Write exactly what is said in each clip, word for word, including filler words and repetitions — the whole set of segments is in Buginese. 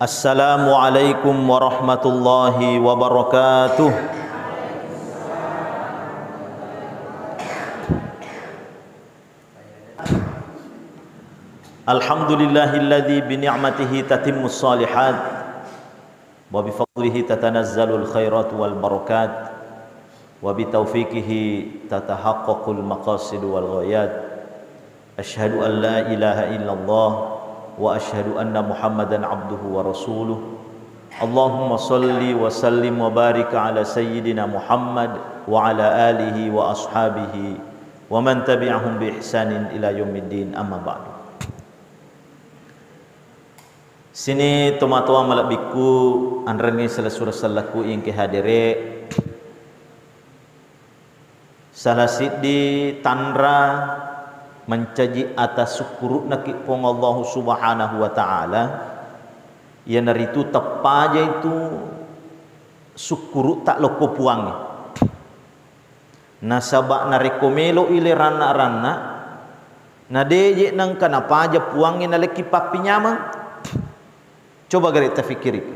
Assalamualaikum warahmatullahi wabarakatuh. Alhamdulillahilladzi bi ni'matihi tatimmus shalihat, wa bi fadlihi tatanazzalul khairatu wal barakat, wa bi taufiqihi tatahaqqaqul maqasidu wal ghayat. Asyhadu an la ilaha illallah wa asyhadu anna Muhammadan abduhu wa rasuluh. Allahumma salli wa sallim wa barik ala sayyidina Muhammad wa ala alihi wa ashabihi wa man tabi'ahum bi ihsanin ila yaumiddin, amma ba'du. Sini tomatoa malebbikku, anrengnge selessureng sellekku engke hadere. Salah siddi tanra mancaji ata sukkuru'naki Puang Allahu Subhanahu wa Ta'ala, iyanaritu teppaja itu sukkuru'ta lokko Puangnge. Nasaba narekko melo'i le ranna-ranna, na deje nengka napaja Puangnge nalekki pappinyameng. Coba gare tafikkiriki.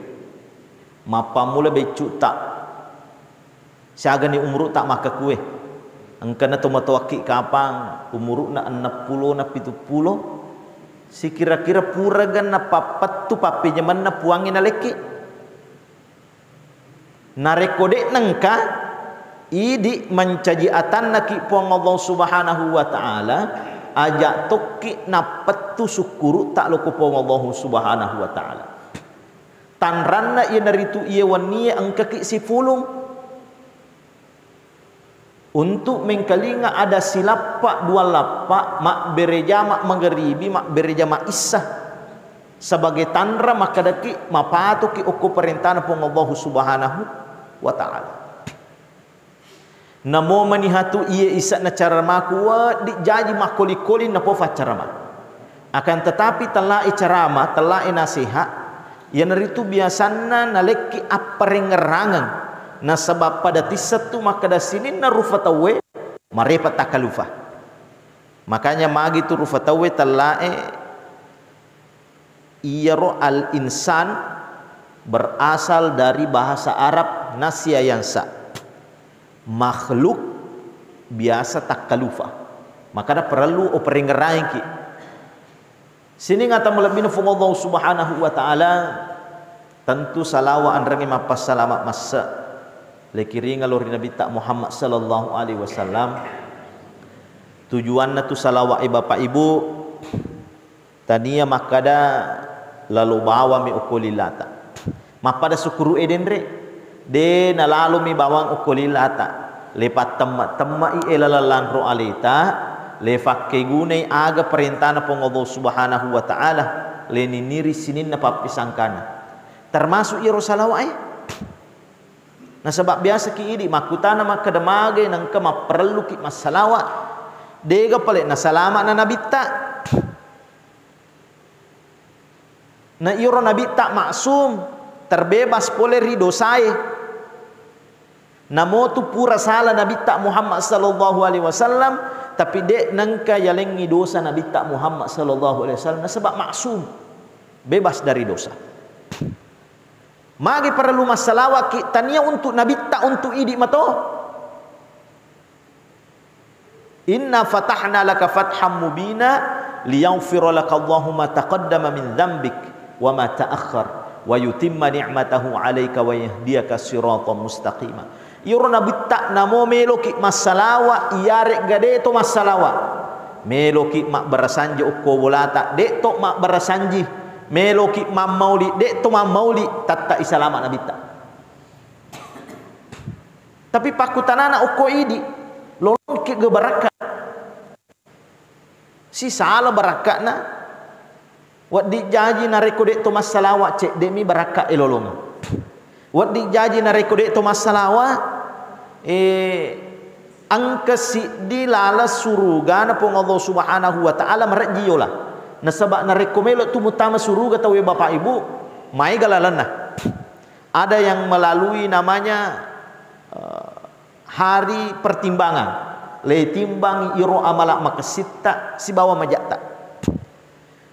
Mappammula beccu'ta. Siagani umuru'ta makkakue. Engkana tomatoakki kapang umuru'na enneng pulo na pitu pulo. Sikira-kira puraga napappettu pappinyamenna Puangnge nalekki. Narekko de' nengka, idi mancaji atannaki Puang Allah Subhanahu wa Ta'ala, aja tokki nappettu sukkuru'ta lokko Puang Allah Subhanahu wa Ta'ala. Tanranna iyanaritu iye wennie engkaki sifulung. Untuk mengkalinga ada silappa dua lappa, mabbere jama magaribi, mabbere jama issa, sebagai tanra makkedaki mapatuki okko parentana Puang Allahu Subhanahu wa Ta'ala. Namo manihatu iye isa'na caramaku wedding jaji makkoling-koling napo faccarama. Akan tetapi tellae carama, tellae nasihat, iyanaritu biasanna nalekki apparengngerangeng, nasaba pada tissettu makkeda sininna rufa tauwe marepa takkalufa. Makanya magi tu rufa tauwe tellae, iyaro al-insan berasal dari bahasa Arab nasiya yansa. Makhluk biasa takkalufa. Makana parellu operengngerangengki. Sining ata malebbina Puang Allah Subhanahu wa Ta'ala, tentu salawa anrengnge mappassalama masse. Lekiringa lo ri Nabitta Muhammad sallallahu alaihi wasallam. Tujuanna tu salawa e Bapak Ibu, tania makkada lalo bawami okko lillata. Mappada sukkuru e denre, de nalalomi bawang okko lillata. Le pattemma-temma i e laleng lanro aleta, le fakkegunai aga parentana Puang Allah Subhanahu wa Ta'ala, le niniri sininna pappisangkana. Termasuk iyaro salawa e. Nasaba biasaki idi makkutana makkeda mage nengka mapparelluki massalawa. Dega pale nasalama'na Nabitta. Na iyaro Nabitta maksum, terbebas pole ri dosae. Namotu pura sala Nabitta Muhammad sallallahu alaihi wasallam, tapi de nengka yalengngi dosa Nabitta Muhammad sallallahu alaihi wasallam, nasaba maksum, bebas dari dosa. Magi parellu massalawaki, tania untuk Nabitta, untuk idi mato. Inna fatahna laka fatham mubina, liyaghfira laka Allahu ma taqaddama min dzambik wa ma ta'akhkhar, wa yutimma ni'matahu 'alaika wa yahdiyaka siratan mustaqima. Iyaro Nabitta namo meloki massalawa, iyaregga deto massalawa. Meloki mabbarasanji okko bolata, deto mabbarasanji. Meloki mammauli, deto mammauli, tatta isalama Nabitta. Tapi pakkutanana okko idi, lolongki ge barakka. Sisala barakka'na. Wedding jaji narekko de to massalawa, ceddemi barakka e lolongeng. Wedding jaji narekko de to massalawa, eh, engka siddi laleng surugana Puang Allah Subhanahu wa Ta'ala marejji yola. Nasaba narekko melo tu muttama suruga tauwe Bapak Ibu, maega lalenna. Ada yang melalui namanya, eh, hari pertimbangan. Leitimbang iro amala makessitta sibawa majatta.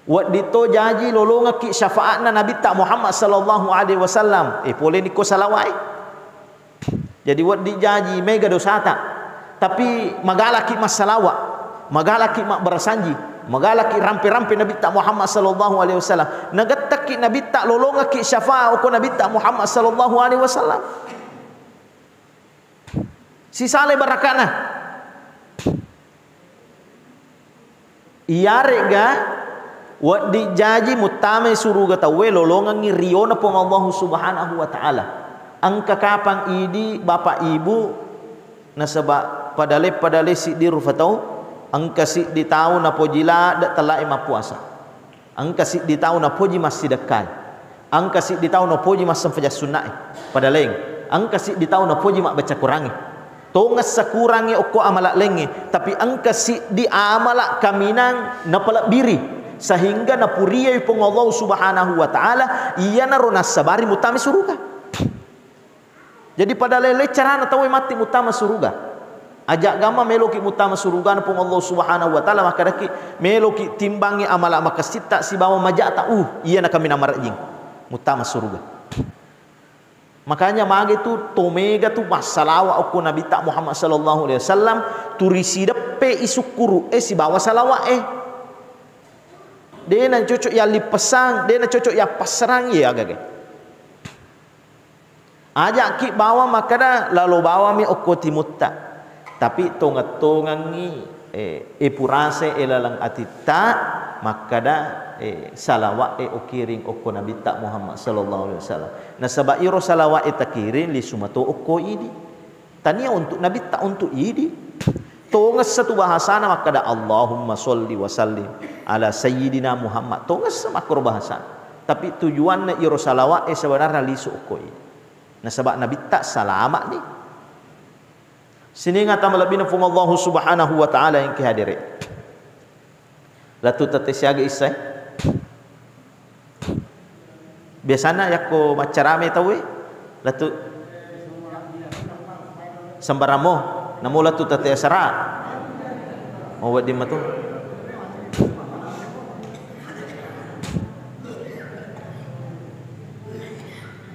Wedding to jaji lolongekki syafaatna Nabitta Muhammad sallallahu alaihi wasallam. Eh, pole niko salawat e. Jadi wedding jaji mega dosata. Tapi magalaki massalawa, magalaki mabbarasanji, magalaki rampe-rampe Nabitta Muhammad sallallahu alaihi wasallam. Nagettakki Nabitta lolongekki syafaat ko Nabitta Muhammad sallallahu alaihi wasallam. Sisalai barakana. Iyaré'ga wedding jaji muttamai suruga tauwé lolongengngi riona Puang Allahu Subhanahu wa Ta'ala. Engka kapang idi, Bapak Ibu, nasaba padalé-padalé siddi rufa tau, engka siddi tau napoji ladde tellaé mappuasa. Engka siddi tau napoji massidekkai. Engka siddi tau napoji massempajang sunnaé. Pada laing. Engka siddi tau napoji mabbaca Qurangnge. Tongessa kurangnge okko amala laingnge, tapi engka siddi amala kaminang napalebbiri, sehingga napuriai Puang Allah Subhanahu wa Ta'ala, iyanaro nassabari muttama suruga. Jadi pada lain-lain carana tauwe matti muttama suruga. Aja gamma meloki muttama surugana Puang Allah Subhanahu wa Ta'ala, makkedaki meloki timbangi amala makasitta sibawa majata, uh, iyana kaminang marejjing muttama suruga. Makanya mage tu to mega tu massalawa okko Nabitta Muhammad sallallahu alaihi wasallam, turi sideppe i sukkuru e sibawa salawa e. Dena cocok yallippessang, dena cocok yappassarang, ye agage. Aja'ki bawang makkeda, lalo bawammi okko timutta. Tapi tongeng-tongengngi, eh, epurase e laleng atitta, makkeda, eh, salawat e okiring okko Nabitta Muhammad sallallahu alaihi wasallam. Nasaba iro salawat e takiring lisu mato okko idi. Tania untuk Nabitta, untuk idi. Tongessa tu bahasana makkeda, "Allahumma sholli wa sallim ala sayyidina Muhammad." Tongessa makkoro bahasana. Tapi tujuanna iro salawat e sebenarnya lisu okko idi. Nasaba Nabitta salama ni. Sining ata malebbina Puang Allahu Subhanahu wa Ta'ala engke hadere. Latu tette siaga issae. Biasana yakko maccarame tauwe, latu sembaramo, namo latu tette asara. Oh, wedding matu.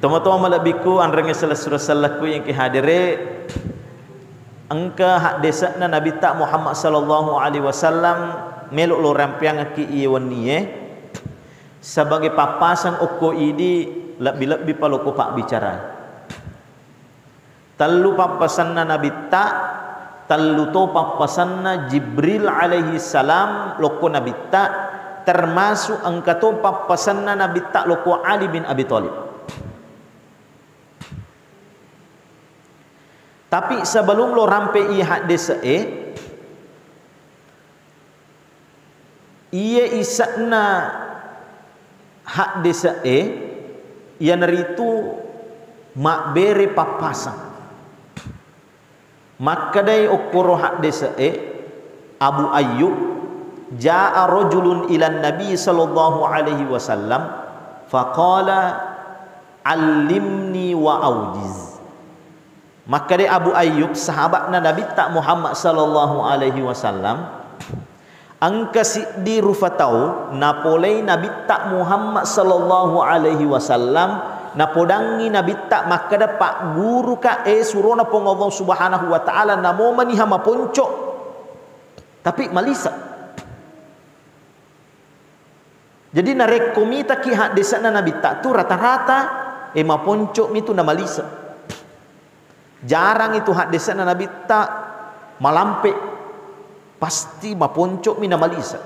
Tomatoa malebbiku, anrengnge selessureng sellekku engke hadere, engka haddese'na Nabitta Muhammad sallallahu alaihi wasallam melo lo rampeangekki iye wennie, sebagai pappaseng okko idi, lebbi-lebbi pa lokko pabbicara. Tellu pappasenna Nabitta, tellu to pappasenna Jibril alaihi salam lokko Nabitta, termasuk engka to pappasenna Nabitta lokko Ali bin Abi Thalib. Tapi sebelum lo rampe i haddese'e, Iye ise'na haddese'e iyanaritu mabbere pappaseng. Makkedai okkoro haddese'e, Abu Ayyub, "Jaa rajulun ilan Nabi sallallahu alaihi wasallam faqala, 'Allimni wa aujiz.'" Makkeda Abu Ayyub, sahaba'na Nabitta Muhammad sallallahu alaihi wasallam, engka siddi rufa tau napolei Nabitta Muhammad sallallahu alaihi wasallam, napodangngi Nabitta makkeda, "Pagguruka, e surona Puang Allah Subhanahu wa Ta'ala, namo maniha maponco, tapi malise." Jadi narekko mitaki haddese'na Nabitta tu rata-rata, e, maponco'mi tu namalise. Jarang itu haddese'na Nabitta malampe, pasti maponco'mi namalise.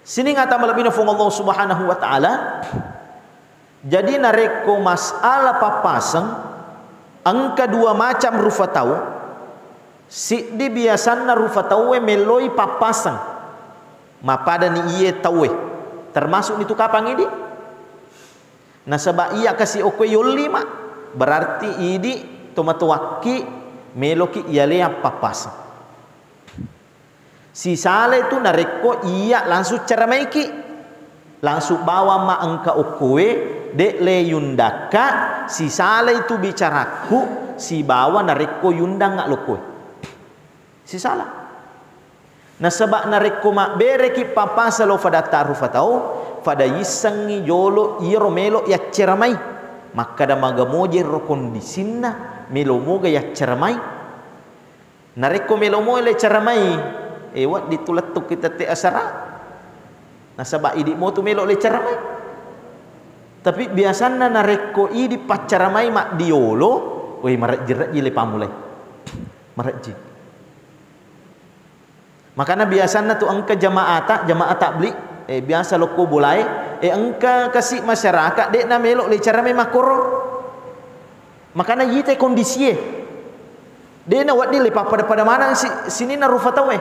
Sining ata malebbina Fuang Allah Subhanahu wa Ta'ala. Jadi narekko masalah pappaseng, engka dua macam rufa tau, siddi biasanna rufa tauwe melloi pappaseng, mappadani iye tauwe, termasuk nitu kapang idi. Nasaba iya kasi okkoe yolli ma, berarti idi tomatoakki meloki iyalea pappaseng. Sisalai tu narekko iya langsung ceramaiki, langsung bawang ma engka okkoe, de' le yundakka, sisalai tu bicarakku sibawa narekko yundangnga lokkoe. Sisala. Nasaba narekko mabbereki pappasa lao fadatta rufa tau, fada yissengngi jolo iyaro melo yacceramai. Makkada maga moje ro kondisinna, melo moga yacceramai. Narekko melo moga le caramai, e, wedding tu lettukki tette asara. Nasaba idi motu melo le caramai. Tapi biasanna narekko idi paccaramai maddiolo, woi, marejji-rejji le pamulai. Marejji. Makana biasanna tu engka jamaata, jamaah tabligh, eh, biasa lokko bolae, eh, engka kasi masyarakat de'na melo le caramai makkoro. Makana yite kondisie. De'na wedding le pappada-pada maneng si-, sininna rufa tauwe.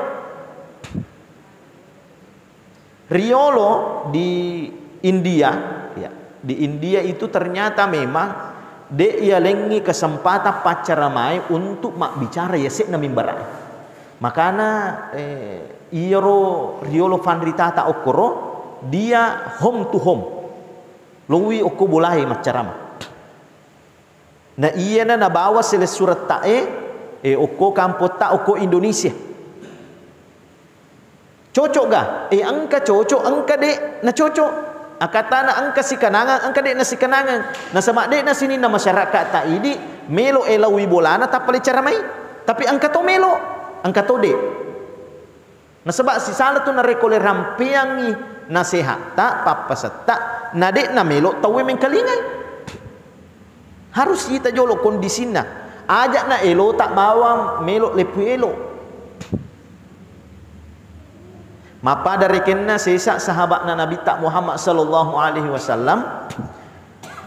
Riolo di India, ya, di India itu ternyata memang de' yalengngi kesempatan paccaramai untuk mabbicara yase'na mimbara'e. Makana, eh, iyaro riolo fanritata okkoro, dia home to home. Lowi okko bolae maccarama. Na iyana nabawa selessuretta'e, eh, okko kampotta, okko Indonesia. Cocok ga? Eh, engka cocok, engka de' na cocok. Akatana engka sikanangang, engka de' na sikanangang. Nasaba de' na sininna masyarakat ta idi, melo e lawi bolana tappa le caramai. Tapi engka to melo, engka to de'. Nasaba sisala tu narekko le rampeangngi nasehatta, pappasetta, na de' na melo tauwe mengkalingai. Harus ita jolo kondisinna. Aja na elota bawang melo lepu elo. Mappada rekenna sesa sahaba'na Nabitta Muhammad sallallahu alaihi wasallam,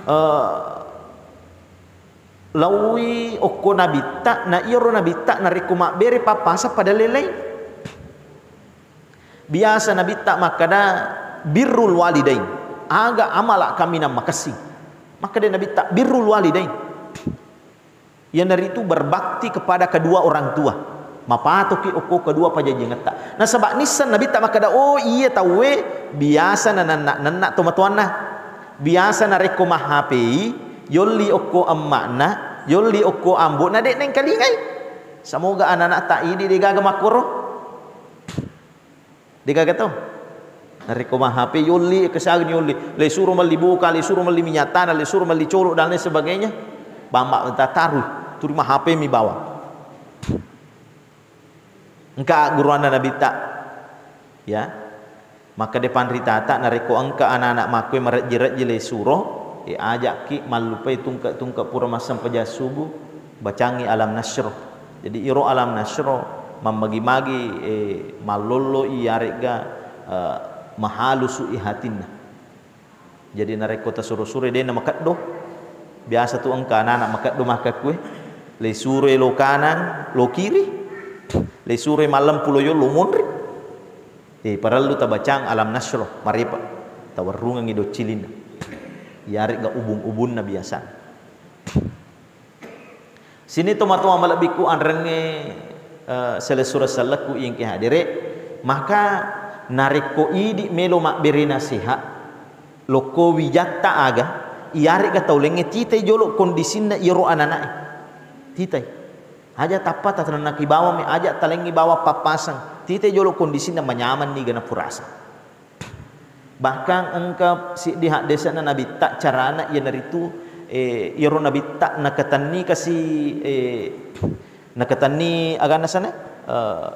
eh, lawi okko Nabitta, na iyaro Nabitta narekko mabbere pappasa pada lelei. Biasa Nabitta makkada, "Birrul walidain." Aga amala kaminang makessing. Makkeda Nabitta, "Birrul walidain." Iyanaritu berbakti kepada kedua orang tua. Mapatoki okko kedua pajanjiangetta. Nasaba nisseng Nabitta makkada, "Oh, iya tauwe biasa nananna-nanna tomatoanna. Biasa narekko mahapei, yolli okko emma'na, yolli okko ambo'na, de' nengkalingai. Semoga anak-anak ta idi degaga makkoro." Degaga to? Narekko ma H P yolli, kesagni yolli, le suro melli boka, le suro melli minyak tanah, le suro melli colo dan lain sebagainya. Bamba tatarui, turi ma H P mi bawa. Engka gurunna Nabitta. Ya. Maka de panritata narekko engka anak-anak makkue marejji-rejji le suro, e, ajakki mallupai tungke-tungke pura massempajang subuh, bacangi Alam Nasro. Jadi iro Alam Nasro mammagi-magi, eh, mallolloi yaregga, eh, mahalusu'i hatinna. Jadi narekko tasuro-suroi de namakeddo, biasa tu engka anak-anak makeddo makkakkue, le suroi lo kanang, lo kiri, le suroi mallempu lo yollo monri. Eh, parellu tabacang Alam Nasro, marepa. Tawarrungengi doccilinna. Yaregga ubung-ubunna biasa. Sini tomatoa malebbiku anrengnge, eh, selessureng sellekku iyengke hadere, maka narekko idi melo mabbere nasihat, lokko wijatta aga, iyaregga tau laingnge titai jolo kondisinna iyaro anana'e. Titai. Aja tappa tatenennaki bawammi, aja talengngi bawang pappaseng. Titai jolo kondisinna manyamanni gana purasa. Bahkan engka siddi haddese'na Nabitta carana iyanaritu, eh, iyaro Nabitta nakatenni kasi, eh, nakatenni aganna sana, eh,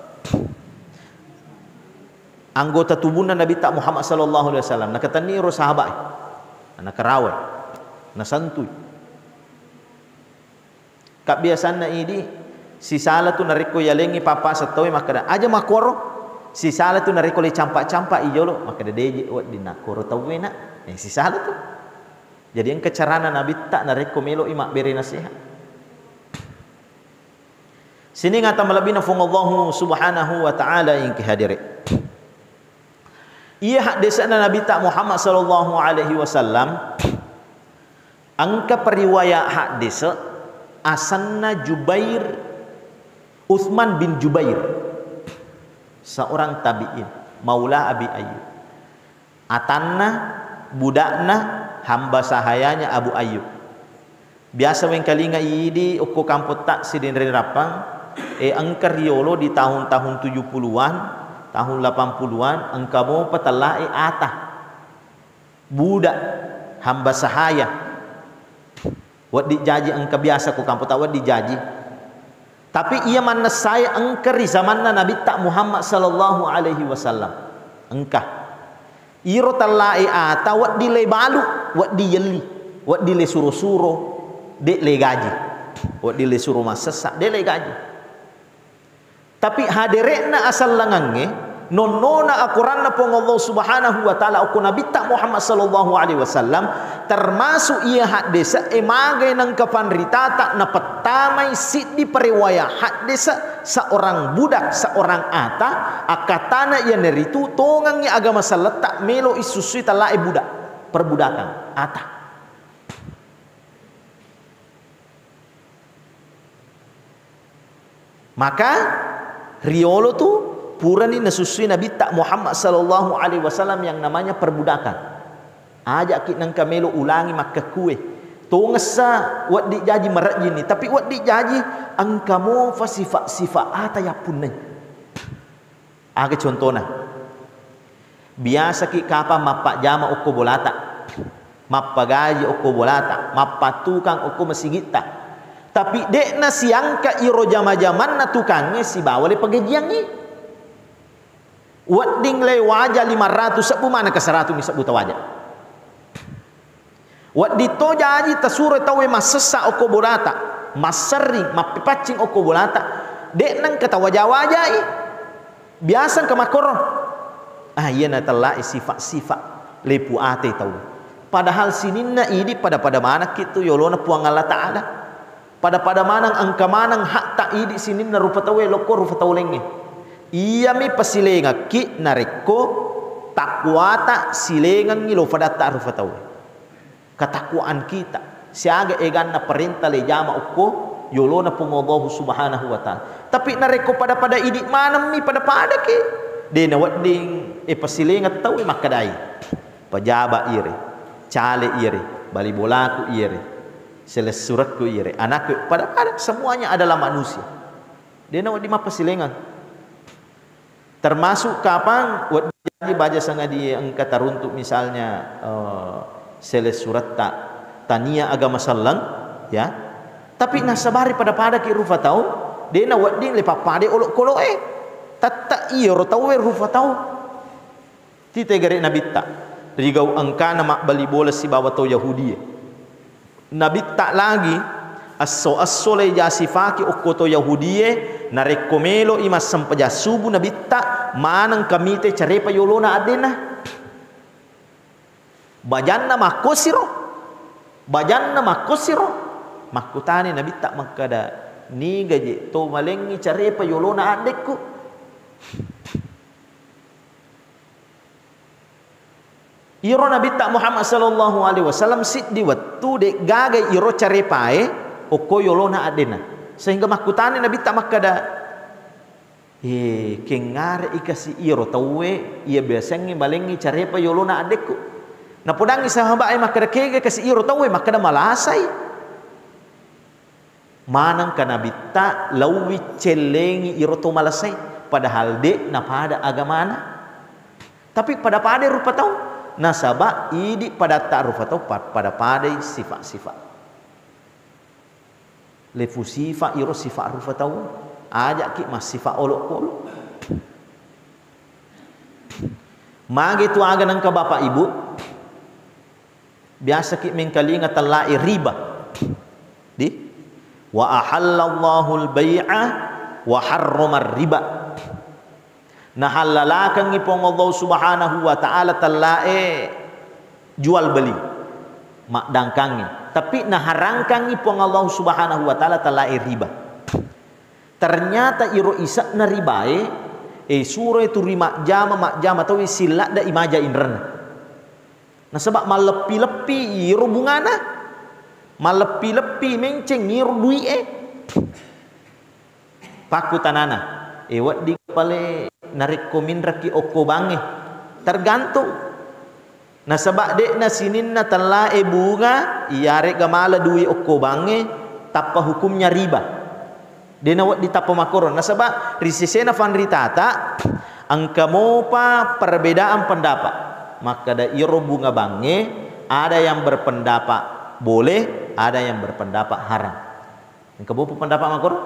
anggota tubuhna Nabitta Muhammad sallallahu alaihi wasallam, nakatenni ro sahabat, nakarawe, nasantui. Kabbiasanna idi, sisala tu narekko yalengngi pappaseng tauwe makkeda, "Aja makkoro." Sisala tu narekko le campa-campa i jolo, makkeda, "Deje wedding nakkoro tauwe na." Eh, sisala tu. Jadi engka carana Nabitta narekko meloi mabbere nasihat. Sining ata malebbina Fuang Allahu Subhanahu wa Ta'ala engke hadere. Iya haddese'na Nabitta Muhammad sallallahu alaihi wasallam, engka periwaya haddese asenna Jubair, Utsman bin Jubair, seorang tabi'in, maula Abi Ayyub. Atanna, budakna, hamba sahayanya Abu Ayyub. Biasa wengkalinga idi okko kampotta sidinreng rappang, e, engka riolo di tahun-tahun tujuh puluhan, Tahun delapan puluhan, engka mopa tellae ata. Budak, hamba sahaya. Wedding jaji engka biasa ko kampo ta wedding jaji. Tapi iya mannessae engka ri zamanna Nabitta Muhammad sallallahu alaihi wasallam. Engka. Iro tellae ata wedding le balu, wedding yelli, wedding le suro-suro, de' le gaji. Wedding le suro massessa, de' le gaji. Tapi hadere'na asallangengnge, nonnona akoranna Puang Allah Subhanahu wa Ta'ala, okko Nabitta Muhammad sallallahu alaihi wasallam, termasuk iya haddese'e magai nengka panritata napettamai siddi periwaya haddese' seorang budak, seorang ata, akkatana iyanaritu tongengngi agama selletta melo issussui tellae budak, perbudakan, ata. Maka riolo tu purani nasussui Nabitta Muhammad sallallahu alaihi wasallam yang namanya perbudakan. Aja'ki nengka melo ulangi makkekkue. Tongessa wedding jaji marejjinni, tapi wedding jaji engka mofa sifat-sifat ata yappunnai. Aga contona? Biasaki kapang mappajama okko bolata, mappagaji okko bolata, mappattukang okko masigitta. Tapi de'na siangka iro jama-jamanna tukangnge sibawa le pagajiangngi. Wedding le waja lima ratu sebbu, maneng ke seratu mi sebbu tawaja. Wedding to jaji tasuro tauwe massessa okko bolata, masserring, mappepaccing okko bolata, de' nengka tawaja-wajai. Biasa engka makkoro. Ah, iya natellai sifat-sifat lepu ate tau. Padahal sininna idi pada-pada manekki tu yolona Puang Allah Ta'ala. Pada-pada maneng, engka maneng hakta idi sininna rupa tauwe lokko rupa tau laingnge. Iyami pasilengekki narekko takwata silengengngi lo fadatta rupa tauwe. Ketakwaan kita siaga eganna parenta le jama okko yolona Puang Allahu Subhanahu wa Ta'ala. Tapi narekko pada-pada idi manemmi pada-padaki, de nawedding e pasilengeng tauwe makkedai. Pejaba iyere, caleg iyere, bali bolaku iyere, selessurekku iyere, anakku, pada-pada semuanya adalah manusia. De nawedding mappasilengeng. Termasuk kapang wedding jaji baja sangadie engka taruntuk misalnya, eh, selessuretta tania agama selleng, ya. Tapi nasabari pada-padaki rupa tau, de nawedding le pappade olokoloe. Tette iyaro tauwe rupa tau. Tite gare Nabitta, rigau engkana mabbali bola sibawa to Yahudie. Nabitta lagi, esso-esso le jasifaki okko to Yahudie, narekko meloi massempajang subuh Nabitta, maneng kamite carepa yolona addena. Bajanna makkosiro, bajanna makkosiro. Makkutani Nabitta makkada, niga je to malengngi carepa yolona addekku? Iyaro Nabitta Muhammad sallallahu alaihi wasallam siddi wettu de'gaga iro carepae okko yolona addena. Sehingga makkutani Nabitta makkada, "Eh, kengngare ikasi iro tauwe iya biasangngi malengngi carepa yolona addekku?" Napodangngi sahabae makkada, "Kega kasi iro tauwe?" Makkada, "Malasai." Manengka Nabitta lauwi cellengi iro to malasai, padahal de napada agamana. Tapi pada-pada rupa tau, nasaba idi padatta rupa tau pa-, pada-padai sifat-sifat. Lefu sifat iro sifat rupa tau, aja'ki massifat olok-olok. Mage tu aga nengka Bapak Ibu, biasaki mengkalinga tellae riba. Di? Wa ahallallahu al-bai'a wa harrama riba. Nahallalakengngi Puang Allah Subhanahu wa Ta'ala tellae jual beli, maddangkangngi. Tapi naharangkangngi Puang Allah Subhanahu wa Ta'ala tellae riba. Ternyata iro ise'na ribae, e, suroi turi majjama, majjama tauwe silladda imaja inrenna. Nasaba malleppi-leppi iro bungana, malleppi-leppi menceng iro dui'e. Pakkutanana, e, wedding pale narekko minrekki okko bangnge? Tergantung. Nasaba de'na sininna tellae bunga, iyare'ga mala dui okko bangnge, tappa hukumnya riba. De nawedding tappa makkoro. Nasaba ri sesena fanritata, Engka mopa perbedaan pendapat. Makkeda iro bunga bangnge, ada yang berpendapat boleh, ada yang berpendapat haram. Engka mopa pendapat makkoro?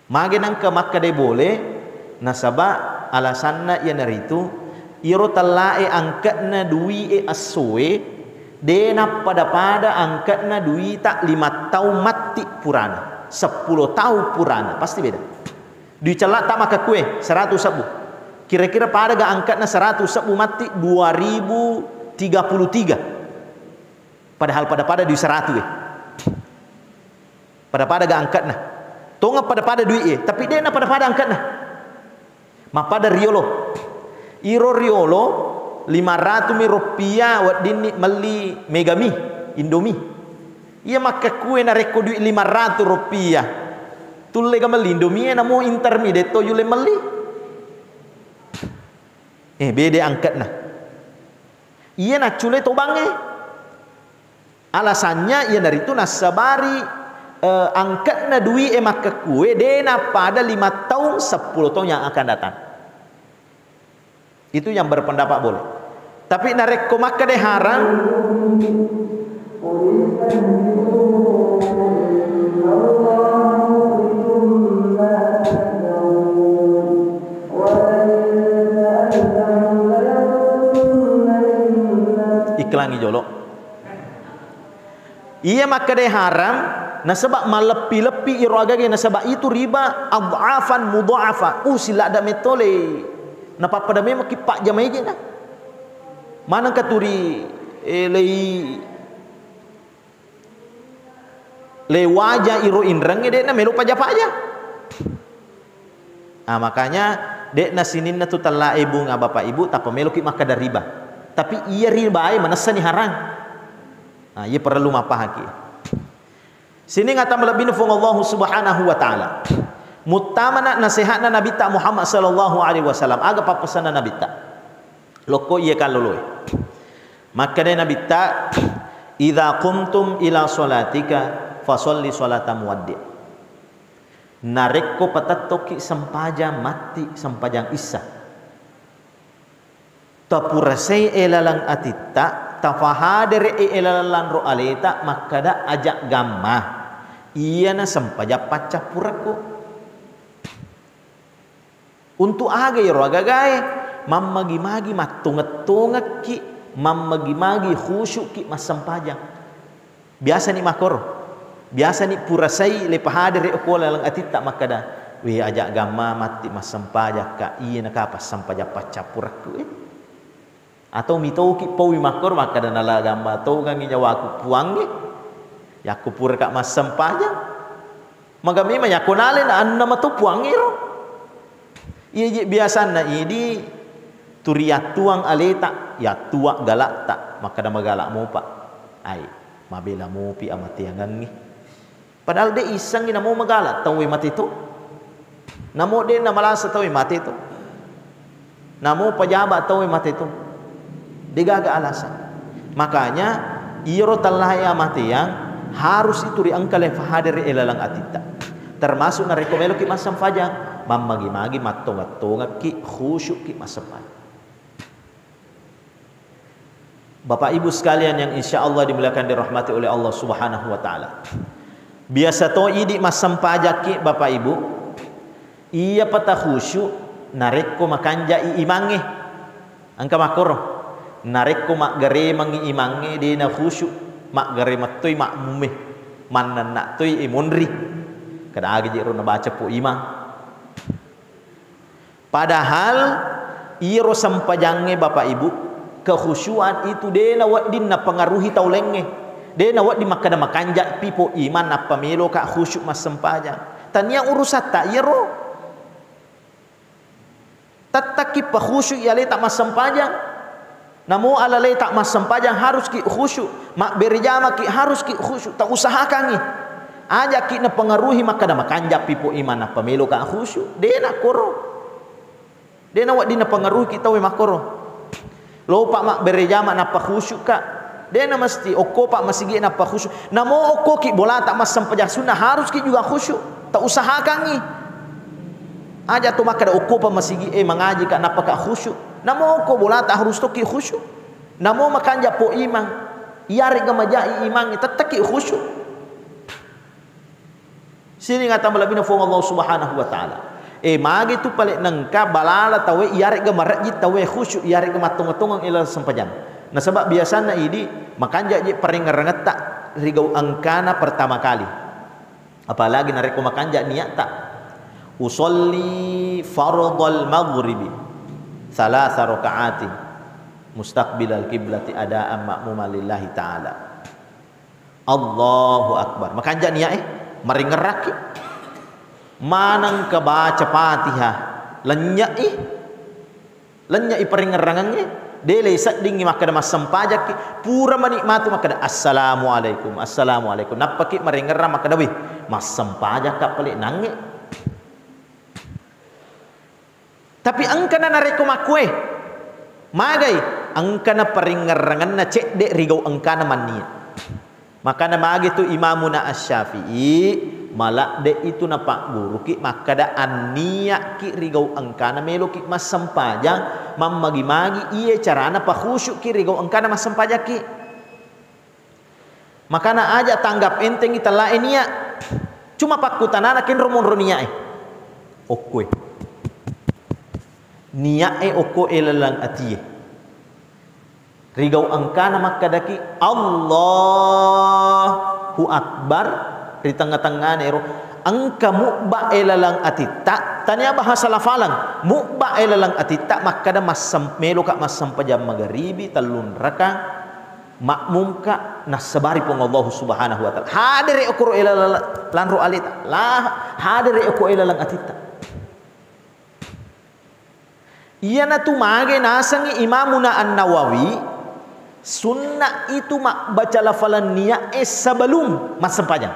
Mage nengka makkeda boleh, nasaba alasanna iyanaritu, iro tellae angke'na dui'e essoe, de nappada-pada angke'na duita lima taung matti purana, seppulo taung purana, pasti beda. Dui cella'ta makkekue, seratu sebbu. Kira-kira pada ga angke'na seratu sebbu matti dua ribu tiga puluh tiga? Padahal pada-pada dui seratu e. Pada-pada ga angke'na. Tongeng pada-pada dui'e, tapi de'na pada-pada angke'na. Mappada riolo. Iro riolo lima ratu mi rupiah weddinni melli Megami, Indomie. Iya makkekue narekko dui lima ratu rupiah, tulle ga melli Indomie, namo Inter mi, de'to yulle melli. Eh, bede angke'na. Iya naccule to bangnge. Alasannya iyanaritu nassabari, eh, angke'na dui'e makkekue de nappada lima taung, seppulo taung yang akan datang. Itu yang berpendapat boleh. Tapi narekko makkeda haram, iklangi jolo. Iya makkeda haram, nasaba malleppi-leppi iro agage, nasaba itu riba adhafan mudhafa. Uh, siladda metole. Napappada memang ki pajjama ejena. Maneng katuri, eh, lei, lei waja iro inrengnge de'na melo paja-paja. Ah, makanya de'na sininna tu tellae bunga Bapak Ibu, tappa meloki makkeda riba. Tapi iya ribae manessani harang. Ah, iya perlu mappahaki. Sining ata malebbina Fuang Allahu Subhanahu wa Ta'ala. Muttamana nasehatna Nabitta Muhammad sallallahu alaihi wasallam. Aga pappesanna Nabitta? Lokko iya kalloloe. Makkeda Nabitta, "Idza qumtum ila salatika fasalli salata muwaddi." Narekko patettokki sempajang matti, sempajang issa, tapurasai e laleng atitta, tafahadere'i e laleng lanro aleta, makkeda, "Aja gamma, iyana sempajang paccappurekku." Untuk aga iyaro agagae? Mammagi-magi mattongeng-tongekki, mammagi-magi khusyukki massempajang. Biasani makkoro. Biasani purasai le pahadere okko laleng atitta makkeda, "We, aja gamma matti massempajakka, iyana kapang sempajang paccappurekku e." Atau mitoki paui makkoro makkeda, "Nala gamma tongengngi nyawaku Puangnge, yakko puraka massempajang." Maga memang yakko nale na annama to Puangnge ro. Iya je biasanna idi turi yattuang aleta, yattua galakta, makkeda magala mopa. Ai, mabela mopi amateangengngi. Padahal de issengngi namo magala tauwe mate to. Namo de namalasa tauwe mate to. Namo pajaba tauwe mate to. Degaga alasan. Makanya iyaro tellae amateang harus itu riengka le fahadere e laleng atitta. Termasuk narekko meloki massempajang, mammagi-magi mattongeng-tongekki, khusyukki massempajang. Bapak Ibu sekalian yang insya Allah dimuliakan, dirahmati oleh Allah Subhanahu wa Ta'ala. Biasa to idi massempajakki, Bapak Ibu, iya pata khusyuk narekko makanjai imangnge. Engka makkoro, narekko maggaremengngi imangnge, dena khusyuk, maggare mettoi makmume, mannenna toi e monri. Kada aga je ro nabaca po imang. Padahal iyaro sempajangnge, Bapak Ibu, kekhusyuan itu de nawedding napengaruhi tau laingnge. De nawedding makkeda makanja pi po imang nappa meloka khusyuk massempajang. Tania urusatta iyaro. Tettakki pa khusyuk i aleta massempajang. Namo alaleta massempajang haruski khusyuk, mabbere jamaki haruski khusyuk, tausahakangngi. Ajakki napengaruhi makkeda makanja pi po imang nappa meloka khusyuk. De nakkoro. De nawedding napengaruhiki tauwe makkoro. Lopa mabbere jama nappa khusyukka. De namesti okkopa masigi nappa khusyuk. Namo okkoki bolata massempajang sunna haruski juga khusyuk. Tausahakangngi. Aja to makkeda okko pa masigi e mangaji ka nappa ka khusyuk. Namo ko bolata harus toki khusyuk. Namo makanja po imang. Iyare'ga majai imang tettekki khusyuk. Sining ata malebbina Fuang Allah Subhanahu wa Ta'ala. E, magi tu pale nengka balala tauwe iyare'ga marejji tauwe khusyuk, iyare'ga mattongeng-tongeng ila sempajang. Nasaba biasanna idi makanja je parengerengetta rigau engkana pertama kali. Apalagi narekko makanja niatta. Usolli fardal maghribi salasa rakaatin mustaqbilal kiblati adaan ma'muman lillahi ta'ala. Allahu Akbar. Makanja niae, maringerrakki. Maneng ka baca Fatihah, lennye'i. Lennye'i paringerrangengnge, de lei seddingngi makkeda massempajakki, pura mani matu makkeda, "Assalamualaikum, assalamualaikum." Nappaki maringerrang makkeda, "Wih, massempajakka pale nangnge." Tapi engkana narekko makkue, magai, engkana paringerrangenna cedde rigau engkana mannia. Makana magi tu Imamuna Asy-Syafi'i, maladde itu napagguruki makkeda anniyaki rigau engkana meloki massempajang, mammagi-magi iye carana pakhusyukki rigau engkana massempajakki. Makana aja tanggap entengi tellae nia. Cuma pakkutanana kenro monro niae. Okkoe. Niae okko elaleng atie. Rigau engkana makkedaki, "Allahu Akbar," ri tengnga-tengngana ero. Engka mubba e laleng atitta, tania bahasa lafaleng. Mubba e laleng atitta makkeda massem-, meloka massempajang magaribi tellunraka, makmumka, nassabari Puang Allahu Subhanahu wa Ta'ala. Hadere okoro e laleng lanro aleta. La, hadere okko e laleng atitta. Iyanatu mage nasengngi Imamuna An-Nawawi, sunna itu mabbaca lafaleng niae sebelum massempajang.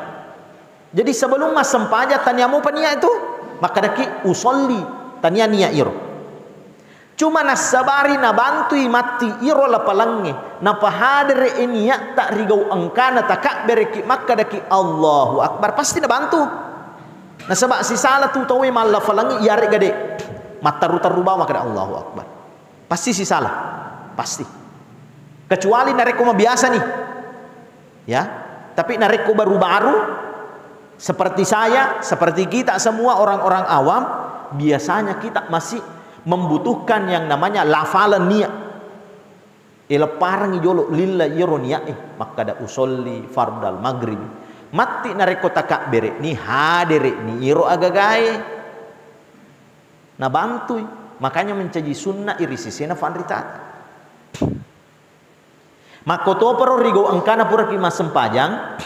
Jadi sebelum massempajang tania mupa nia itu, makkedaki usolli, tania nia iro. Cuma nassabari nabantui matti iro lapalengnge, napahadere e niatta rigau engkana takabbereki makkedaki Allahu Akbar, pasti nabantu. Nasaba sisala tu tauwe mallafalengngi iyare'ga de. Matteru-teru bawang makkeda Allahu Akbar. Pasti sisala. Pasti. Kecuali narekko mabiasa nih. Ya. Tapi narekko baru-baru seperti saya, seperti kita semua orang-orang awam, biasanya kita masih membutuhkan yang namanya lafaleng niat. Ilepparengngi jolo lilla iyaro niae, makkada usolli fardal maghrib. Matti narekko takabbere'ni, hadere'ni iyaro agagae. Nabantui, makanya mencaji sunna iri sesena fanritata. Makkotoparo rigau engkana puraki massempajang,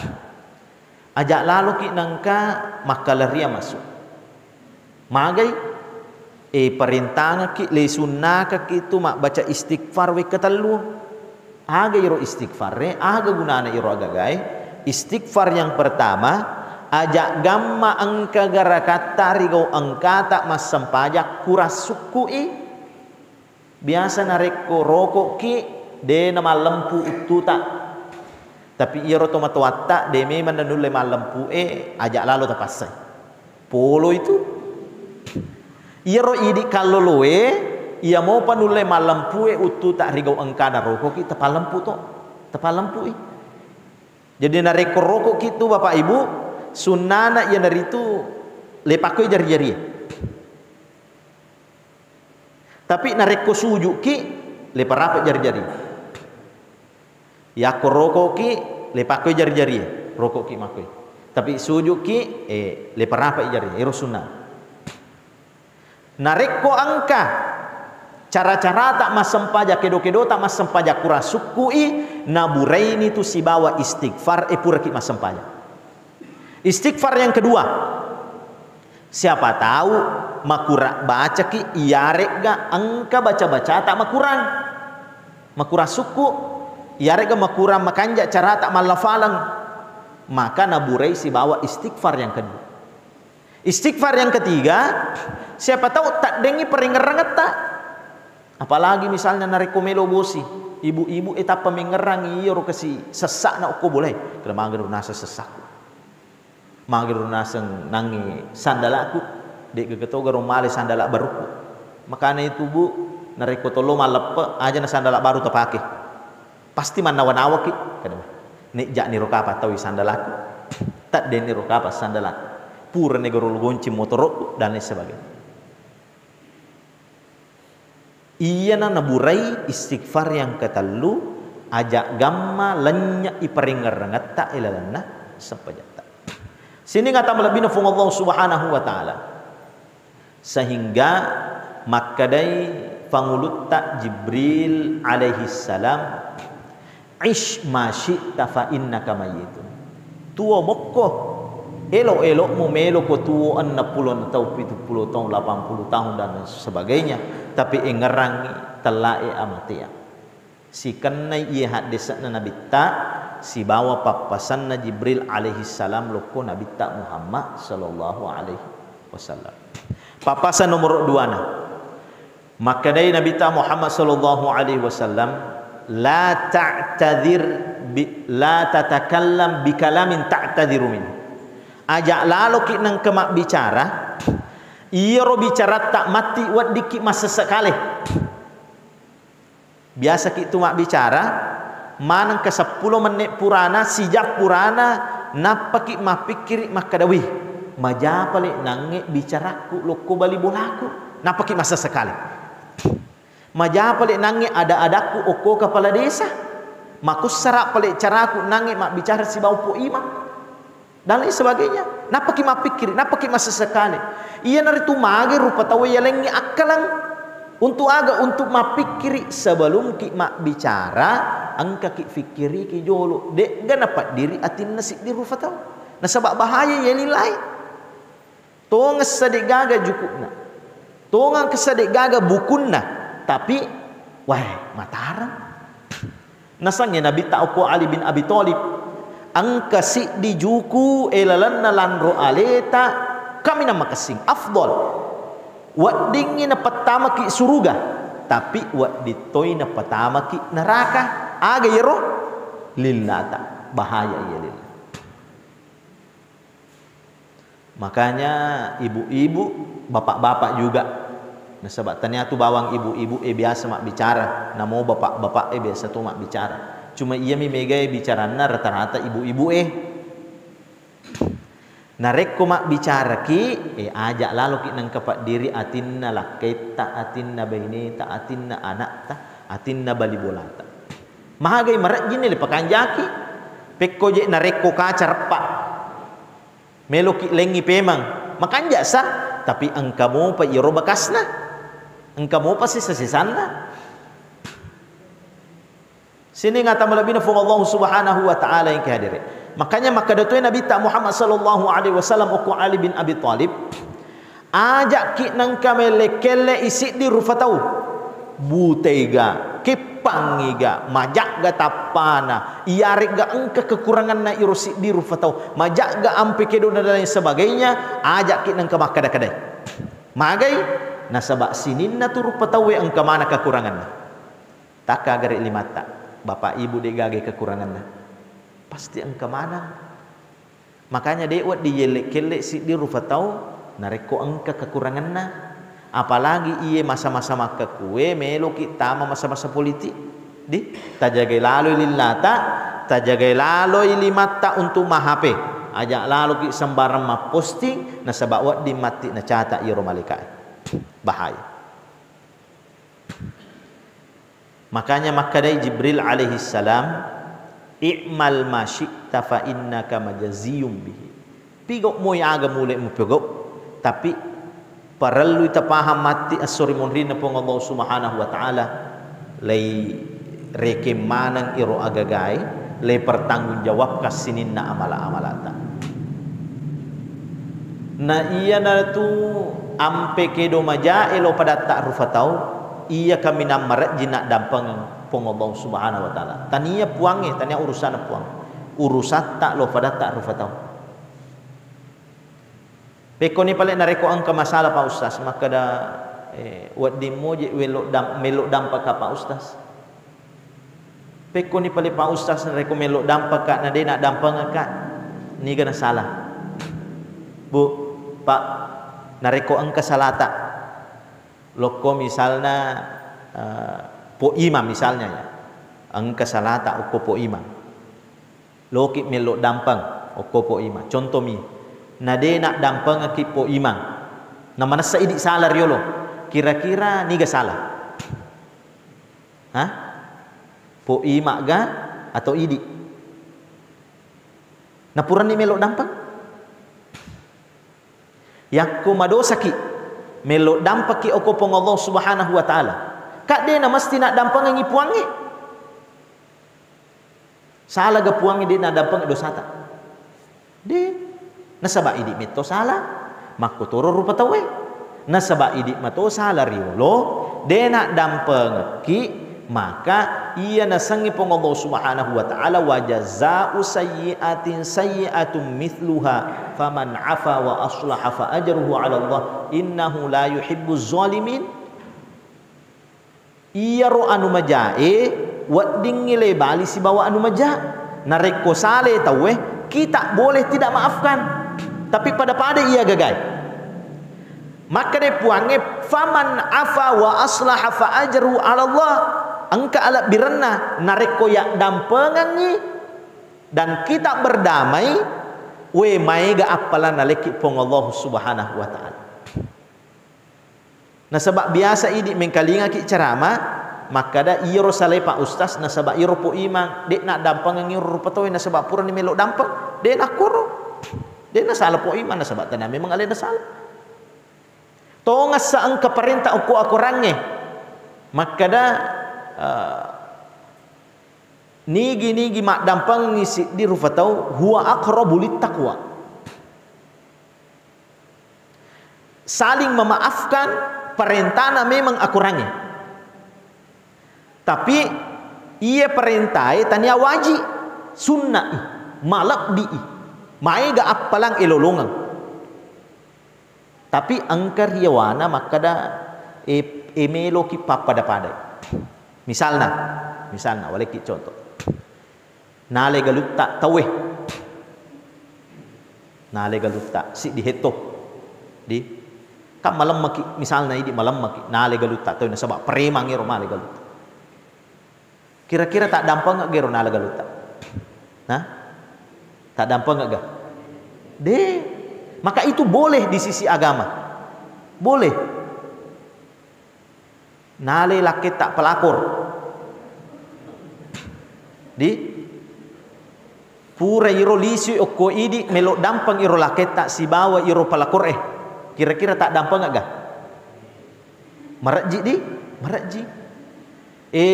aja laloki nengka makkalariang massu. Magai, e, parentangekki, le sunnakekki tu mabbaca istighfar wekka tellu. Aga iro istighfar e, aga gunana iro agagae? Istighfar yang pertama, aja gamma engka garakatta rigau engkata massempajang kurang sukku'i. Biasa narekko roko'ki, de namallempu uttuta. Tapi iyaro tomatoatta, de memang nanulle mallempu e, aja lalo tapassai. Polo itu. Iyaro idi kalloloe, iya mopa nulle mallempu e uttuta rigau engkana roko'ki, tapallempu to. Tapallempu i. Jadi narekko roko'ki tu Bapak Ibu, sunnana iyanaritu le pakkoi jari-jari. Tapi narekko suju'ki, le parape jari-jari. Yakko roko'ki, le pakkoi jari-jari. Roko'ki makkoi. Tapi suju'ki, eh, le parape jari. Ero sunna. Narekko engka cara-carata massempajang, kedo-kedota massempajang kurang sukku'i, naburaini tu sibawa istighfar, eh, puraki massempajang. Istighfar yang kedua, siapa tahu makurang bacaki, iyare'ga engka baca-bacata makurang. Makurang sukku, iyare'ga makurang makanja carata mallafaleng. Maka naburai sibawa istighfar yang kedua. Istighfar yang ketiga, siapa tahu taddengi parengerrangetta. Apalagi misalnya narekko melo bosi, ibu-ibu e tappa mengerrangi iyaro kasi sessa'na okko bolai. Kena magero naseng sessa'ku. Magero naseng nangi sandalaku. De'gaga to garo male sandala barukku. Makana itu, Bu, narekko tollo malleppe, aja na sandala baru tapake. Pasti mannawa-nawaki, kada. Nek jakniro kapang tau sandalaku. Taddeniro kapang sandalaku. Purani garo gonceng motorokku dan lain sebagainya. Iyana naburai istighfar yang ketellu, aja gamma lennye i parengngerengetta ilalenna sempajatta. Sining ata malebbina Puang Allah Subhanahu wa Ta'ala. Sehingga makkedai pangulutta Jibril alaihi salam, "Ish ma syi'ta fa innaka mayyitun." Tuo mokko, elo-elokmu meloko tuo enneng pulo taung, pitu pulo taung, lapan puluh tahun dan lain sebagainya, tapi engngerangngi tellae amatea. Sikennai iye haddese'na Nabitta sibawa pappasanna Jibril alaihi salam lokko Nabitta Muhammad sallallahu alaihi wasallam. Pappasan nomor duana. Makkedai Nabitta Muhammad sallallahu alaihi wasallam, "La ta'tadzir bi, la tatakallam bi kalamin ta'tadziru min." Aja laloki nengka mabbicara, iyaro bicaratta matti weddikki massessekale. Biasaki tu mabbicara, manengka seppulo menne purana, sijang purana, nappaki mappikkiri makkeda, "Wih, maja pale nangnge bicarakku lokko bali bolaku." Nappaki massessekale. "Maja pale nangnge ada-adakku okko kepala desa. Makussara pale caraku nangnge mabbicara sibawa Upo Imam." Dan lain sebagainya. Nappaki mappikkiri, nappaki massessekale. Iyanaritu mage rupa tau yalengngi akkalang. Untuk aga? Untuk mappikkiri sebelumki mabbicara, engkaki fikkiriki jolo. De'ga napaddiri atinna siddi rupa tau. Nasaba bahaya iya lillahi. Tongeng sade'gaga jukukna. Tongeng sade'gaga bukunna. Tapi, wae, matareng. Nasengnge Nabitta okko Ali bin Abi Thalib, engka siddi juku e lalenna lanro aleta kaminang makessing, afdal. Weddingngi napattamaki suruga, tapi wedding toi napatamaki neraka. Aga iyaro? Lillata. Bahaya iya lilla. Makanya ibu-ibu, bapak-bapak juga. Nasaba tania tu bawang ibu-ibu e biasa mabbicara, namo bapak-bapak e biasa tu mabbicara. Cuma iyami mega e bicaranna rata-rata ibu-ibu e. Narekko mabbicaraki, e, aja laloki nengka paddiri atinna lakkaitta, atinna baineta, atinna anakta, atinna bali bolata. Magai marejjini le pakanjaki. Pekko je narekko kaca reppa. Meloki lengngi pemeng, makanja sa, tapi engka mopa iyaro bekasna, engka mopa sisa-sisanna. Sining ata malebbina Puang Allah Subhanahu wa Ta'ala yang kehadiri. Makanya makkeda toi Nabitta Muhammad sallallahu alaihi wasallam okko Ali bin Abi Thalib, "Aja'ki nengka melle-kelle i siddi rupa tau. Butega, keppangiga, majagga tappana, iyaregga engka kekuranganna iro siddi rupa tau, majagga ampe kedona dan lain sebagainya, aja'ki nengka makkada-kadai." Magai? Nasaba sininna tu rupa tauwe engka mana kekuranganna. Takka gare limatta, bapak ibu de gaga kekuranganna. Pasti engka maneng. Makanya de wedding yelle-kelle siddi rupa tau narekko engka kekuranganna. Apalagi iye masa-masa makkekue meloki tama masa-masa politik. Di, tajagai laloi lillata, tajagai laloi limatta untuk ma-H P. Aja laloki sembarang mapposting, nasaba wedding matti nacata iyaro malaika. Bahaya. Makanya makkedai Jibril alaihi salam, "I'mal ma syi'ta fa innaka majziyun bihi." Pigau moi aga mule mupigau, tapi parellui tapahang matti esso ri munrinna Puang Allah Subhanahu wa Ta'ala, lei rekeng maneng iro agagae, lei pertanggung jawabkan sininna amala-amalata. Na iyanatu ampe kedo majae lo padatta rufa tau, iya kaminang marejji naddampengeng Puang Allah Subhanahu wa Ta'ala. Tania puangnge, tania urusanna puang. Urusatta lo padatta rufa tau. Pekkoni pale narekko engka masalah, Pak Ustaz, makkeda, eh, wedding moje wello dam-, mello dampaka, Pak Ustaz. Pekkoni pale, Pak Ustaz, narekko mello dampaka na de naddampengaka, niga nasala? Bu, Pak, Narekko engka salata, lokko misalna, eh, Po Imang misalnya ya, engka salata okko Po Imang, loki mello dampeng okko Po Imang, contoh mi, na de naddampengekki Po Imang, na manessa idi sala riolo, kira-kira niga sala? Hah? Po Imang ga atau idi? Na puranni mello dampeng? Yakko madosaki, mello dampekki okko Puang Allah Subhanahu wa Ta'ala. Ka de na mesti naddampengengi Puangnge. Salaga Puangnge de naddampengeng dosata? De. Nasaba idi metto sala, makkotoro rupa tauwe. Nasaba idi mato sala riolo, de naddampengekki, maka iya nasengnge Puang Allah Subhanahu wa Ta'ala, "Wa jaza'u sayyi'atin sayyi'atun mithluha, faman afa wa aslaha fa ajruhu 'ala Allah, innahu la yuhibbuz zalimin." Iyaro anu majae weddingngi lebali sibawa anu maja. Narekko sale tauwe, kita boleh tidak maafkan. Tapi pada-pada iya gagai. Makkeda Puangnge, "Faman afa wa aslaha fa ajruhu 'ala Allah." Engka alebbirenna narekko yaddampengengngi dan kita berdamai, we, maega appalang nalekki Puang Allah Subhanahu wa Ta'ala. Nasaba biasa idi mengkalingaki ceramah, makkada, "Iyaro salai Pak Ustaz, nasaba iyaro Po Imang, de naddampengengngi ro rupa tauwe, nasaba purani melo dampeng." De nakkoro. De nasala Po Imang, nasaba tania memang alena sala. Tongessa engka parenta okko akorangnge. Makkada, eh, nigi-nigi maddampengengngi siddi rupa tau, huwa aqrabu littaqwa. Saling memaafkan, parentana memang akorangnge. Tapi iye parentae tania wajib, sunna'i, malebbi'i, maega appalang elolongeng. Tapi engka riyawana makkada, e, e meloki pappada-padai. Misalna, misalna, walekki contoh. Nale galutta tauwe. Nale galutta, siddi hetto. Di. Kan malemmaki, misalna idi malemmaki, nale galutta tauwe nasaba premangngi ro male galutta. Kira-kira taddampengeng gero nale galutta? Nah? Taddampengeng ga? De. Maka itu boleh di sisi agama. Boleh. Nale lakketta pelakor. Di? Pura iro lisui okko idi melo dampeng iro lakketta sibawa iro pelakor e. Kira-kira taddampengeng ga? Marejji di? Marejji. E,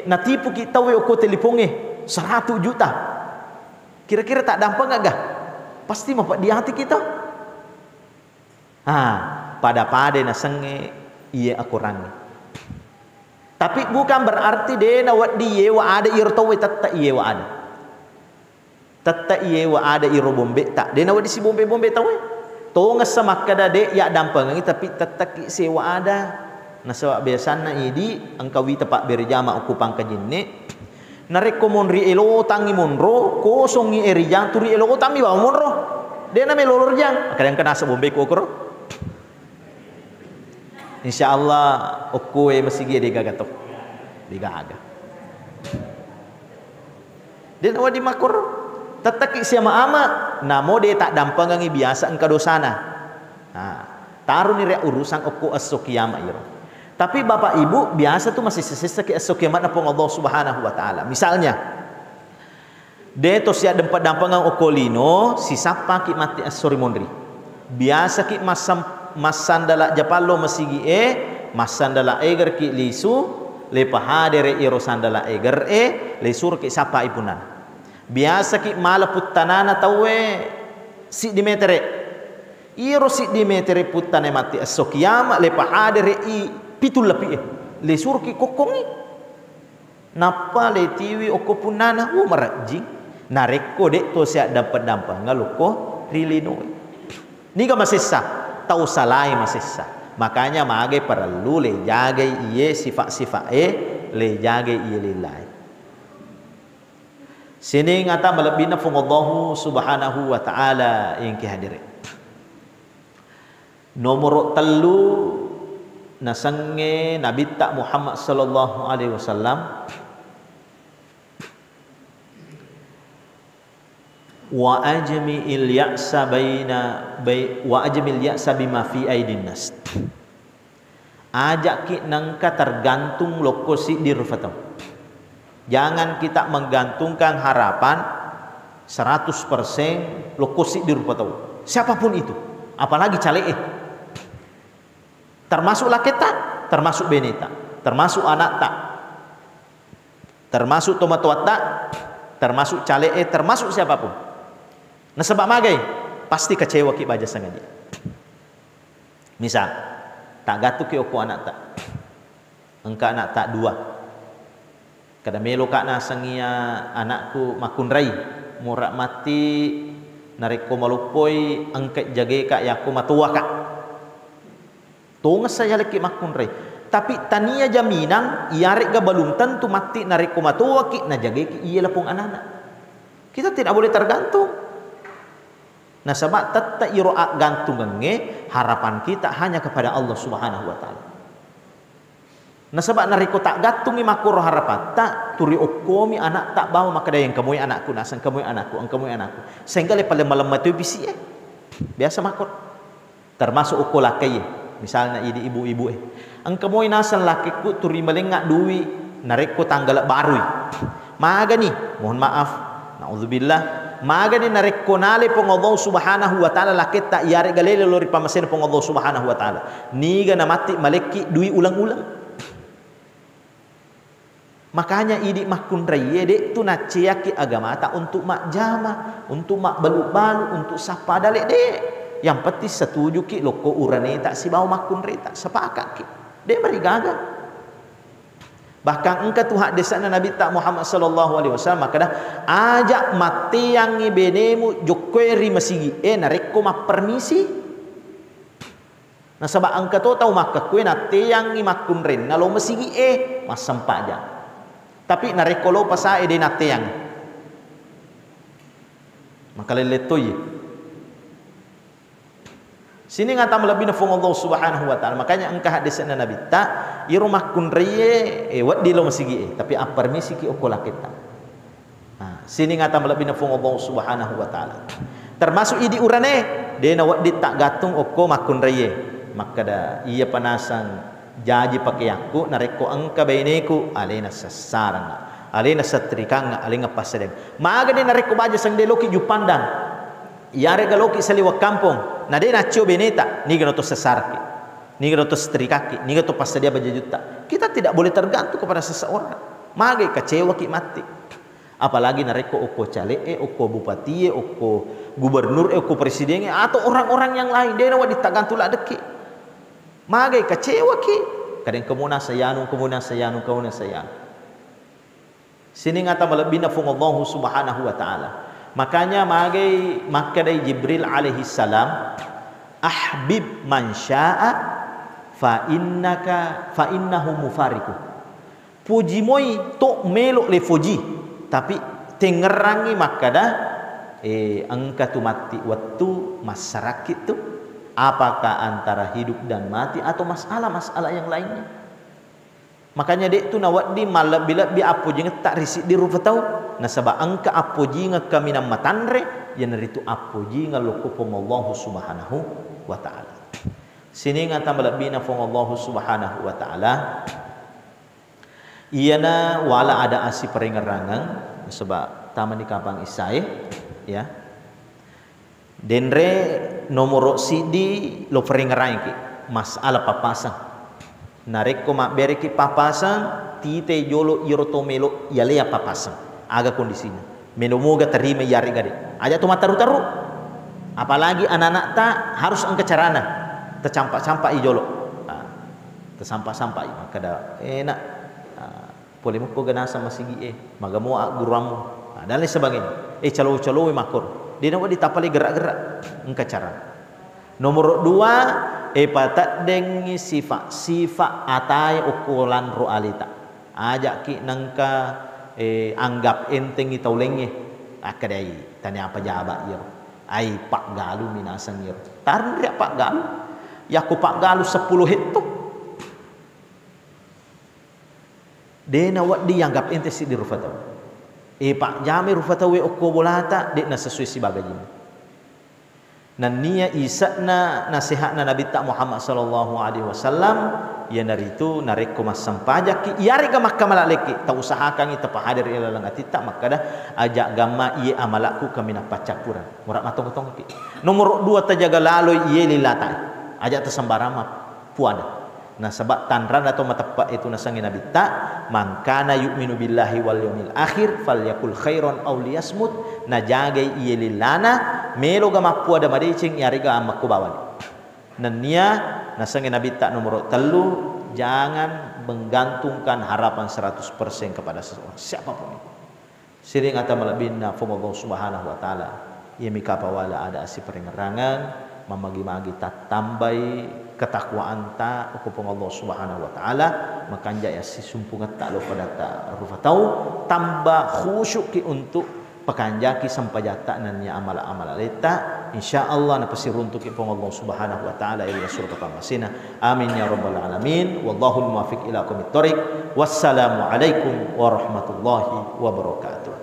natipuki tauwe okko telipongnge seratu juta. Kira-kira taddampengeng ga? Pasti mapeddi atiki to. Ha, pada-pada nasengnge iye akorangnge. Tapi bukan berarti de nawedding iyewa ada iro tauwe, tette iyewa ada. Tette iyewa ada iro bombetta, de nawedding sibombe-bombe tauwe. Tongessa makkada de yaddampengengngi, tapi tetteki sewa ada. Nasaba biasanna idi engka wita pabbere jama okko Pangkajinne. Narekko monri elotangngi monro, kosongngi e rijang, tuli elotangmi bawang monro. De namelo rijang. Akkeda engka naseng bombeku okoro. Insya Allah okkoe masigi e degaga to. Degaga. De nawedding makkoro. Tetteki siama-ama, namo de taddampengengngi biasa engka dosana. Nah, taroni ria urusan okko esso kiamat iro. Tapi Bapak Ibu, biasa tu masessa-sessaki esso kiamatna Puang Allah Subhanahu wa Ta'ala. Misalnya, de to siaddampe-dampengeng okko lino, sisappaki matti esso ri monri. Biasaki massam-, massandala japallo masigi e, massandala egerki lisu, le pahadere iro sandala eger e, le suroki sappai punnana. Biasaki mala puttanana tauwe siddi metere. Iyaro siddi metere puttana matti esso kiamat, le pahadere i pitu lepi e. Le suroki kokkongngi. Nappa le tiwi okko punnana, wo marejjing. Narekko de to siaddampe-dampengeng lokko ri linoe. Niga masessa? Tau salai masessa. Makanya magai parellu le jagai iye sifat-sifat e, le jagai iye lillae. Sining ata malebbina Fuang Allahu Subhanahu wa Ta'ala engki hadire. Nomoro tellu nasengnge Nabitta Muhammad sallallahu alaihi wasallam, "Wa ajmi'il ya'sa baina bai-, wa ajmil ya'sa bima fi aidin nas." Aja'ki nengka tergantung lokko siddi rupa tau. Jangan kita menggantungkan harapan seratus persen lokko siddi rupa tau. Siapapun itu, apalagi cale'e. Termasuk laketta, termasuk beneta, termasuk anakta, termasuk tomatoatta, termasuk cale'e, termasuk siapapun. Nasaba magai, pasti kecewaki baja sangaja. Misal, taggattuki okko anakta. Engka anakta dua. Kada meloka naseng iya anakku makkunrai, mura matti narekko maloppoi engka jageka yakko matoaka. Tongessa yalekki makkunrai. Tapi tania jaminan, iyaregga balum tentu matti narekko matoaki najageki iya lapong anana. Kita tidak boleh tergantung. Nasaba tette iro aggantungengnge harapan kita hanya kepada Allah Subhanahu wa Ta'ala. Nasaba narekko taggattungi makkoro harapatta, turi okkomi anakta bawa makkeda, "Engka moi anakku, naseng engka moi anakku, engka moi anakku." Sehingga le palemma-lemma toi bisi'e. Biasa makkoro. Termasuk okko lakkaie, misalna idi ibu-ibu e. "Engka moi naseng lakkekku turi malengnga dui narekko tanggala barui." Magani, mohon maaf, naudzubillah, magani narekko nale Puang Allah Subhanahu wa Ta'ala lakketta, iyaregga lele lo ri pammasena Puang Allah Subhanahu wa Ta'ala. Niga namatti malekki dui uleng-uleng. Makanya idi makkunraie, de tu nacceaki agamata untuk majjama, untuk mabbalu-balu, untuk sappa dale, de. Yang penting setujuki lokko uraneta sibawa makkunreta, sepakatki. De marigaga. Bahkan engka tu haddese'na Nabitta Muhammad sallallahu alaihi wasallam makkeda, "Aja matteangngi benemu jokkoe ri masigi'e narekko mappermisi." Nasaba engka to tau makkekkue natteangngi makkunrenna lo masigi'e massempajang. Tapi narekko lo pasae de natteangngi. Makalelle toiye. Sining ata malebbina Fuang Allah Subhanahu wa Ta'ala. Makanya engka haddese'na Nabitta, iyaro makkunraie, eh, wedding lo masigi'e, tapi appermisiki okko lakketta. Nah, sining ata malebbina Fuang Allah Subhanahu wa Ta'ala. Termasuk idi urane, de nawedding taggattung okko makkunraie. Makkeda, "Iyapa naseng jaji pakeakku, narekko engka baineku, alena sessarengnga, alena setrikangnga, alena passadiang." Magani narekko baja seng de loki juppandang. Iyarega loki saliweng kampong, na de naccio beneta, niga nato sessaraki, niga nato setrikaki, niga to passadia bajajutta. Kita tidak boleh tergantung kepada seseorang. Magai kecewaki matti. Apalagi narekko okko cale'e, okko bupatie, okko gubernur e, okko presidenge, atau orang-orang yang lain, de nawedding taggantung laddeki. Magai kecewaki. Kadang kemuna sayanu, kemuna sayanu, kemuna sayanu. Sining ata malebbina Fuang Allahu Subhanahu wa Ta'ala. Makanya magai makkedai Jibril alaihi salam, "Ahbib man syaa fa innaka, fa innahu mufariku." Poji moi to melo le foji, tapi tengngerangngi makkeda, eh, engka tu matti wettu massarakki tu. Apakah antara hidup dan mati atau masalah-masalah yang lainnya? Makanya de tu nawedding mallebbi-lebbi appojingetta ri siddi rupa tau, nasaba engka appojingeng kaminang matanre, iyanaritu appojingeng lokko Puang Allahu Subhanahu wa Ta'ala. Sining ata malebbina Fuang Allahu Subhanahu wa Ta'ala, iyana wala ada assiparengerangeng, nasaba tamani kapang issae, ya. Denre nomoro siddi lo parengerangki, masalah papaseng. Narekko mabbereki papaseng, titai jolo iyaro to melo yalea papaseng. Aga kondisina? Melo moga terima iyarega de. Aja to mattaru-taru. Apalagi anak-anakta harus engka carana. Tacampa-campai jolo. Ah, tasampa-sampai makkeda, "Enak." Ah, Pole mukko ga naseng masigi'e, magamo agguruammu. Nah, dan lain sebagainya. Eh, calo-calo makkoro. De nawedding tapale gerak-gerak. Engka cara. Nomoro dua, eh, pateddengngi sifa-sifa atae okko lanro aleta. Aja'ki nengka, eh, anggap entengngi tau laingnge. Akkedai, tania pajaba iyaro. Ai, paggalumi naseng iyaro. Tanria paggalu. Yakko paggalu seppulo hetto. De' nawedding yanggap ente siddi rufa tau. E, pajjamai rufa tauwe okko bolata, de' nasesuai sibaga jinna. Nennia ise'na naseha'na Nabitta Muhammad sallallahu alaihi wasallam, iyanaritu narekko massempajakki, iyarega makkamala lekki, tausahakangngi tapahaderi ri laleng atitta makkada, aja' gamma iye amalakku kaminang paccappureng. Mura matongeng-tongengki. Nomoro dua, tajaga laloi iye lilata. Aja' tasembarang mappuada. Nasaba' tanranna to mateppe' itu nasengnge Nabitta, "Man kana yu'minu billahi wal yaumil akhir falyakul khairan aw liyasmut." Najagai iye lillana, meloga mappuada madeceng, iyarega ammekko bawang. Nennia nasengnge Nabitta nomoro tellu, jangan menggantungkan harapan seratus persen kepada seseorang, siapapun itu. Sining ata malebbinna Puang Allah Subhanahu wa Ta'ala, iyami kapang wala ada assiparengngerangeng, mammagi-magi tattambai ketakwaanta okko Puang Allah Subhanahu wa Ta'ala, makanjai assisumpungetta lao padatta rufa tau, tamba khusyukki untuk pakanjaki sempajatta nennia amala-amala letta, insya Allah napasiruntuki Puang Allah Subhanahu wa Ta'ala ila surga pammasena. Amin ya rabbal alamin. Wallahul muwaffiq ila aqwamit thoriq. Wassalamualaikum warahmatullahi wabarakatuh.